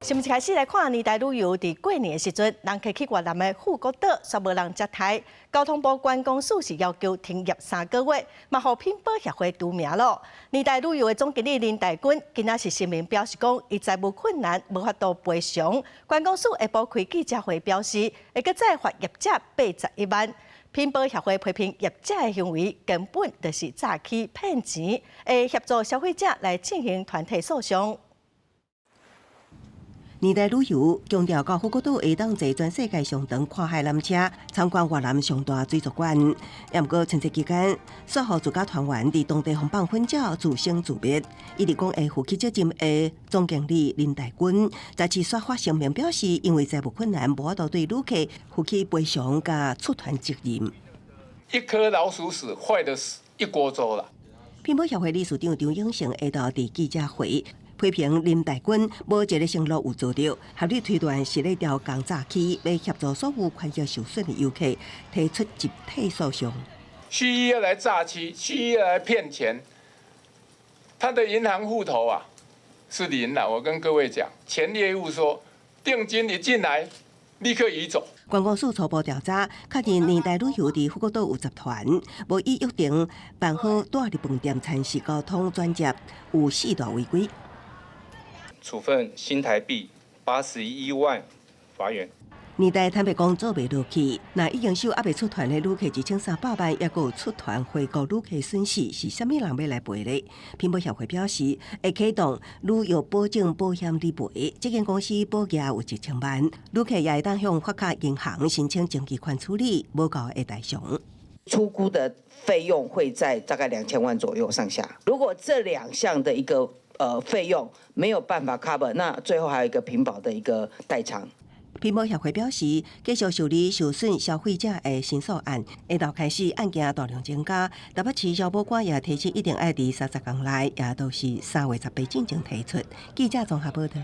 新聞開始來看年代旅遊，佇過年的時陣，人客去越南的富國島，煞無人接待。交通部觀光署是要求停業3個月，嘛予品保協會除名囉。年代旅遊的總經理林大軍今仔日聲明表示講，伊財務困難，無法度賠償。觀光署下晡開記者會表示，會閣再罰業者81萬。品保協會批評業者的行為根本就是詐欺騙錢，會協助消費者來進行團體訴訟。年代旅遊強調，到富國島會當坐全世界上長跨海纜車，參觀越南上大水族館。毋過春節期間，煞予自家團員佇當地予放粉鳥自生自滅。一直講會負起責任的總經理林大軍，再次煞發聲明表示，因為財務困難，無法度對旅客負起賠償佮出團責任。一顆老鼠屎壞的是一鍋粥啦。品保協會理事長張永成下晝佇記者會，批評林大軍無一个承諾有做著，合理推斷是咧調工詐欺，欲協助所有權益受損的遊客提出集體訴訟。蓄意要來詐欺，蓄意要來騙錢，他的銀行戶頭啊是零啦。我跟各位講，前業務說定金一進來，立刻移走。觀光署初步調查，確認年代旅遊佇富國島有集團，無依約定辦好蹛佇飯店餐食交通轉接，有四大違規。處分新台幣81萬罰元。年代坦白講做袂落去，若已經收猶未出團的旅客1300萬，抑閣有出團回國旅客損失，是啥物人欲來賠咧？品保協會表示，會啟動旅遊保證保險理賠，這間公司保額有1000萬，旅客也會當向發卡銀行申請徵期款處理，無夠會代償。初估的費用會在大概2000萬左右上下。如果這兩項的一個費用沒有辦法 cover，那最後還有一個品保的一個代償。品保協會表示，繼續受理受損消費者的申訴案，下晝開始案件大量增加。台北市消保官也提醒，一定愛佇30工內，也就是3月18進前提出。記者綜合報道。